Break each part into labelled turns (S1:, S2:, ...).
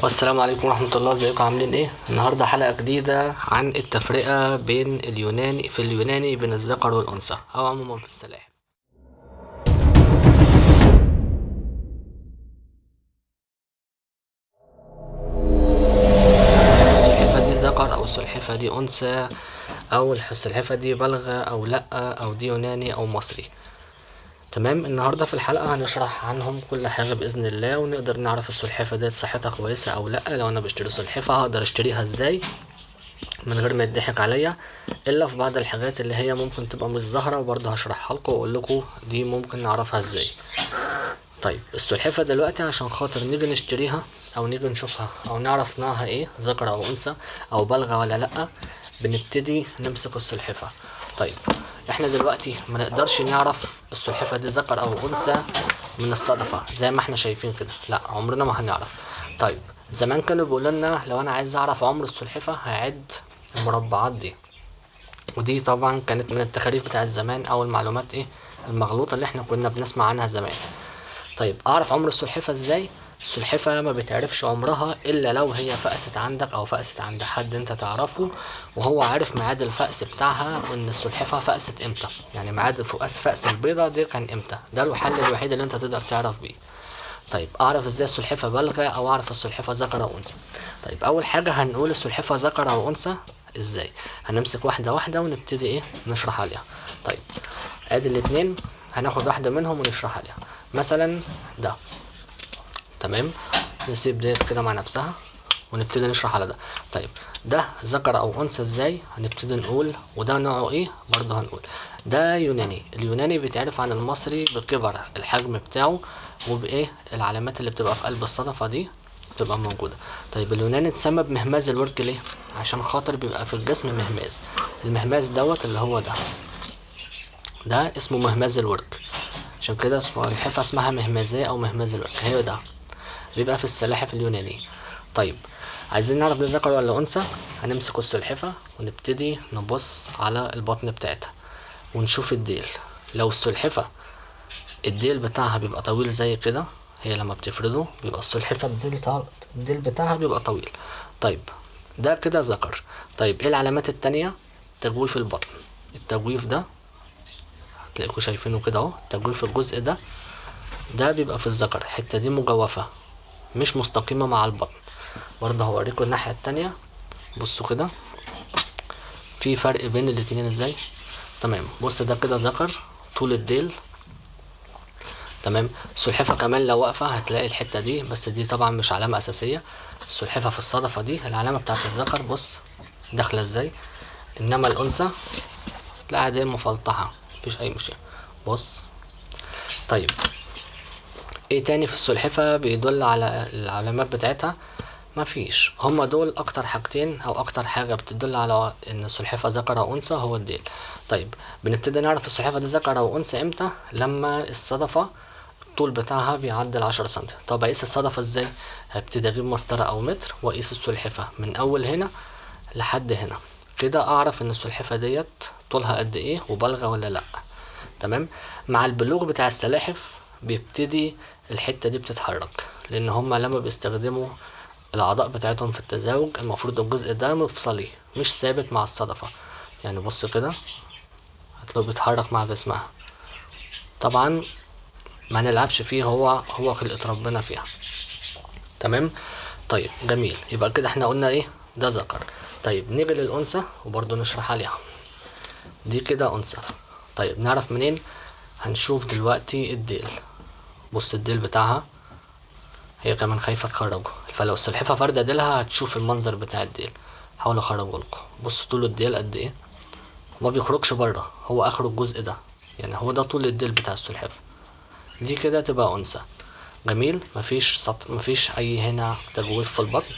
S1: والسلام عليكم ورحمة الله. ازيكم عاملين ايه؟ النهاردة حلقة جديدة عن التفرقة بين اليوناني في اليوناني بين الذكر والأنثى أو عموما في السلاحف. السلحفة دي ذكر أو السلحفة دي أنثى أو السلحفة دي بالغة أو لأ أو دي يوناني أو مصري. تمام، النهارده في الحلقة هنشرح عنهم كل حاجة باذن الله، ونقدر نعرف السلحفه ديت صحتها كويسة او لا. لو انا بشتري سلحفه هقدر اشتريها ازاي من غير ما يضحك عليا، الا في بعض الحاجات اللي هي ممكن تبقى مش ظاهره، وبرضه هشرحها لكم واقول لكم دي ممكن نعرفها ازاي. طيب السلحفه دلوقتي عشان خاطر نيجي نشتريها او نيجي نشوفها او نعرف نوعها ايه، ذكر او انثى او بالغة ولا لا، بنبتدي نمسك السلحفه. طيب احنا دلوقتي ما نقدرش نعرف السلحفه دي ذكر او انثى من الصدفة زي ما احنا شايفين كده، لا عمرنا ما هنعرف. طيب زمان كانوا بيقولوا لنا لو انا عايز اعرف عمر السلحفه هعد المربعات دي، ودي طبعا كانت من التخاريف بتاعت زمان او المعلومات ايه المغلوطة اللي احنا كنا بنسمع عنها زمان. طيب اعرف عمر السلحفه ازاي؟ السلحفة ما بتعرفش عمرها إلا لو هي فقست عندك أو فقست عند حد أنت تعرفه وهو عارف ميعاد الفقس بتاعها وإن السلحفة فقست إمتى، يعني ميعاد فقس البيضة دي كان إمتى. ده الحل الوحيد اللي أنت تقدر تعرف بيه. طيب أعرف إزاي السلحفة بالغة أو أعرف السلحفة ذكر أو أنثى؟ طيب أول حاجة هنقول السلحفة ذكر أو أنثى إزاي. هنمسك واحدة واحدة ونبتدي إيه نشرح عليها. طيب آدي الاتنين، هناخد واحدة منهم ونشرح عليها. مثلا ده، تمام، نسيب ديت كده مع نفسها ونبتدي نشرح على ده. طيب ده ذكر او انثى ازاي؟ هنبتدي نقول وده نوعه ايه برضه. هنقول ده يوناني. اليوناني بيتعرف عن المصري بكبر الحجم بتاعه وبايه العلامات اللي بتبقى في قلب الصدفة دي بتبقى موجودة. طيب اليوناني اتسمى بمهماز الورك ليه؟ عشان خاطر بيبقى في الجسم مهماز. المهماز دوت اللي هو ده، ده اسمه مهماز الورك، عشان كده السلحفة اسمها مهمازية او مهماز الورك. هي ده بيبقى في السلاحف اليوناني. طيب عايزين نعرف ده ذكر ولا انثى، هنمسك السلحفة ونبتدي نبص على البطن بتاعتها ونشوف الديل. لو السلحفة الديل بتاعها بيبقى طويل زي كده، هي لما بتفرده بيبقى السلحفة الديل بتاعها بيبقى طويل. طيب ده كده ذكر. طيب ايه العلامات التانية؟ تجويف البطن. التجويف ده هتلاقيكوا شايفينه كده اهو، تجويف الجزء ده، ده بيبقى في الذكر، الحتة دي مجوفة مش مستقيمة مع البطن. برضه هوريكم الناحية التانية، بصوا كده في فرق بين الاتنين ازاي. تمام، بص ده كده ذكر طول الديل. تمام، السلحفة كمان لو واقفة هتلاقي الحتة دي، بس دي طبعا مش علامة أساسية. السلحفة في الصدفة دي العلامة بتاعت الذكر، بص داخلة ازاي، إنما الأنثى تلاقي عادية مفلطحة مفيش أي مشكلة. بص طيب ايه تاني في السلحفة بيدل على العلامات بتاعتها؟ مفيش، هما دول اكتر حاجتين او اكتر حاجة بتدل على ان السلحفة ذكر او انثى هو الديل. طيب بنبتدي نعرف السلحفة دي ذكر او انثى امتى؟ لما الصدفة الطول بتاعها بيعدي 10 سنتي. طب اقيس الصدفة ازاي؟ هبتدي اجيب مسطرة او متر واقيس السلحفة من اول هنا لحد هنا كده، اعرف ان السلحفة ديت طولها قد ايه وبالغة ولا لا. تمام، مع البلوغ بتاع السلاحف بيبتدي الحتة دي بتتحرك، لان هما لما بيستخدموا الاعضاء بتاعتهم في التزاوج المفروض الجزء ده مفصلي مش ثابت مع الصدفة. يعني بص كده هتلاقيه بيتحرك مع جسمها. طبعا ما نلعبش فيه، هو خلقة ربنا فيها. تمام، طيب جميل، يبقى كده احنا قلنا ايه؟ ده ذكر. طيب نيجي للأنثى وبرضه نشرح عليها. دي كده أنثى. طيب نعرف منين؟ هنشوف دلوقتي الديل. بص الديل بتاعها، هي كمان خايفة تخرجه، فلو السلحفة فاردة ديلها هتشوف المنظر بتاع الديل. حاول اخرجه لكم. بص طول الديل قد ايه، ما بيخرجش بره، هو اخر الجزء ده، يعني هو ده طول الديل بتاع السلحفة. دي كده تبقى انثى. جميل، مفيش اي هنا تجويف في البطن،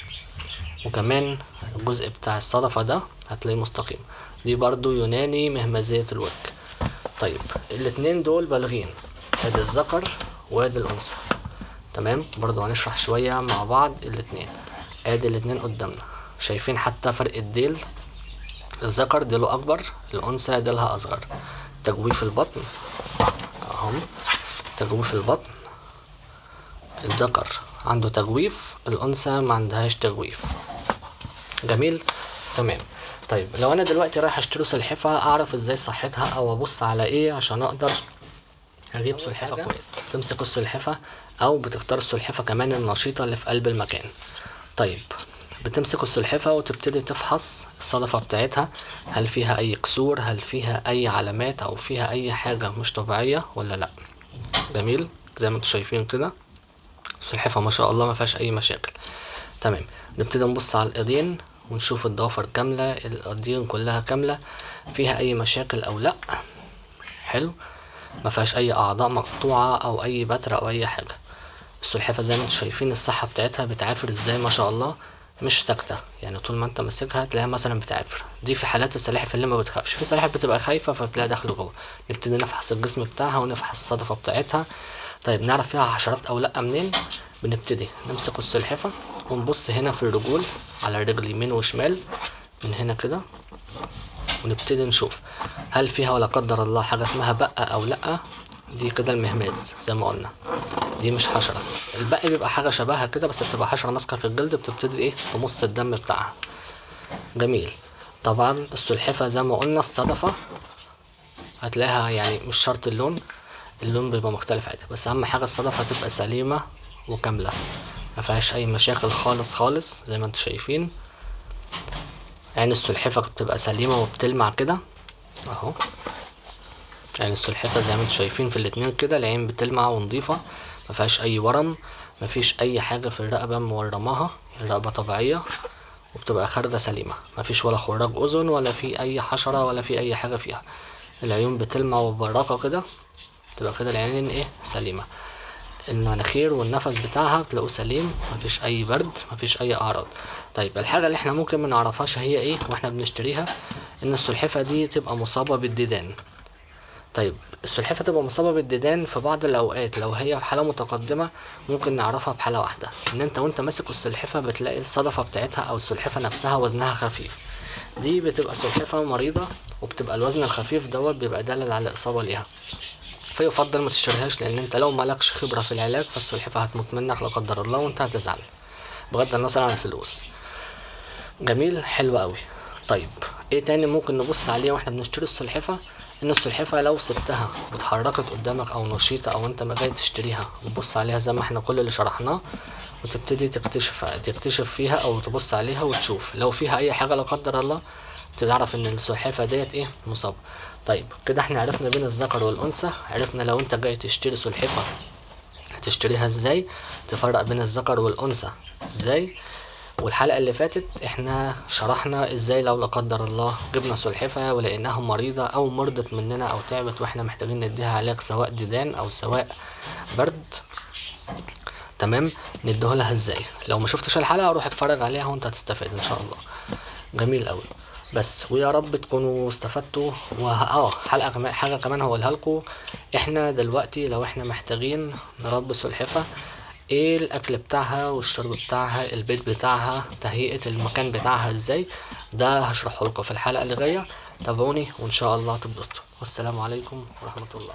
S1: وكمان الجزء بتاع الصدفة ده هتلاقيه مستقيم. دي برضو يوناني مهمازية الورك. طيب الاتنين دول بالغين، ادي الذكر وادي الانثى. تمام، برضو هنشرح شوية مع بعض الاتنين. ادي الاتنين قدامنا، شايفين حتى فرق الديل، الذكر ديله اكبر، الانثى ديلها اصغر. تجويف البطن اهم، تجويف البطن الذكر عنده تجويف، الانثى ما عندهاش تجويف. جميل، تمام. طيب لو انا دلوقتي رايح اشتري سلحفة، اعرف ازاي صحتها او ابص على ايه عشان اقدر اجيب سلحفة كويسة؟ تمسك السلحفة او بتختار السلحفة كمان النشيطة اللي في قلب المكان. طيب بتمسك السلحفة وتبتدي تفحص الصدفة بتاعتها، هل فيها اي كسور، هل فيها اي علامات، او فيها اي حاجة مش طبيعية ولا لا. جميل، زي ما انتم شايفين كده السلحفة ما شاء الله ما فيهاش اي مشاكل. تمام، نبتدي نبص على الايدين ونشوف الضوافر كاملة، الايدين كلها كاملة، فيها اي مشاكل او لا. حلو، ما فيهاش اي اعضاء مقطوعة او اي بتر او اي حاجة. السلحفة زي ما انتم شايفين الصحة بتاعتها بتعافر ازاي ما شاء الله، مش ساكتة، يعني طول ما انت ماسكها تلاقيها مثلا بتعافر. دي في حالات السلاحف اللي ما بتخافش، في سلاحف بتبقى خايفة فبتلاقيها داخله جوه. نبتدي نفحص الجسم بتاعها ونفحص الصدفة بتاعتها. طيب نعرف فيها حشرات او لا منين؟ بنبتدي نمسك السلحفة ونبص هنا في الرجول على الرجل يمين وشمال من هنا كده، ونبتدي نشوف هل فيها ولا قدر الله حاجة اسمها بقة او لا. دي كده المهماز زي ما قلنا، دي مش حشرة. البق بيبقى حاجة شبهها كده بس بتبقى حشرة ماسكة في الجلد، بتبتدي ايه تمص الدم بتاعها. جميل. طبعا السلحفة زي ما قلنا الصدفة هتلاقيها يعني مش شرط اللون، اللون بيبقى مختلف عادي، بس اهم حاجة الصدفة تبقى سليمة وكاملة، ما فيهاش اي مشاكل خالص خالص زي ما انتم شايفين. عين السلحفة بتبقى سليمة وبتلمع كده اهو. عين السلحفة زي ما انتم شايفين في الاتنين كده العين بتلمع ونضيفة، ما فيهاش اي ورم، ما فيش اي حاجة في الرقبة مورماها، الرقبة طبيعية وبتبقى خارجة سليمة، ما فيش ولا خراج اذن ولا في اي حشرة ولا في اي حاجة فيها. العيون بتلمع وبراقة كده، بتبقى كده العينين ايه سليمة. المناخير والنفس بتاعها بتلاقوه سليم، مفيش اي برد، مفيش اي اعراض. طيب الحاجة اللي احنا ممكن ما نعرفهاش هي ايه واحنا بنشتريها، ان السلحفة دي تبقى مصابة بالديدان. طيب السلحفة تبقى مصابة بالديدان في بعض الاوقات لو هي في حالة متقدمة ممكن نعرفها بحالة واحدة، ان انت وانت ماسك السلحفة بتلاقي الصدفة بتاعتها او السلحفة نفسها وزنها خفيف. دي بتبقى سلحفة مريضة، وبتبقى الوزن الخفيف دوت بيبقى دلل على اصابة ليها، فيفضل ما تشتريهاش، لان انت لو مالكش خبرة في العلاج فالسلحفة هتموت منك لا قدر الله وانت هتزعل، بغض النظر عن الفلوس. جميل، حلو قوي. طيب ايه تاني ممكن نبص عليه واحنا بنشتري السلحفة؟ ان السلحفة لو سبتها واتحركت قدامك او نشيطة او انت ما جاي تشتريها، وتبص عليها زي ما احنا كل اللي شرحناه، وتبتدي تكتشف فيها او تبص عليها وتشوف لو فيها اي حاجة لا قدر الله، تعرف ان السلحفة ديت ايه مصابة. طيب كده احنا عرفنا بين الذكر والانثى، عرفنا لو انت جاي تشتري سلحفة هتشتريها ازاي، تفرق بين الذكر والانثى ازاي. والحلقة اللي فاتت احنا شرحنا ازاي لو لا قدر الله جبنا سلحفة ولقيناها مريضة او مرضت مننا او تعبت واحنا محتاجين نديها علاج سواء ديدان او سواء برد، تمام، نديهولها ازاي. لو ما شفتش الحلقة روح اتفرج عليها وانت هتستفاد ان شاء الله. جميل قوي. بس ويا رب تكونوا استفدتوا. حلقة كمان، حاجة كمان هقولها لكم، احنا دلوقتي لو احنا محتاجين نربي سلحفة، ايه الاكل بتاعها والشرب بتاعها، البيت بتاعها، تهيئة المكان بتاعها ازاي، ده هشرحه لكم في الحلقة اللي جاية. تابعوني وان شاء الله تتبسطوا. والسلام عليكم ورحمة الله.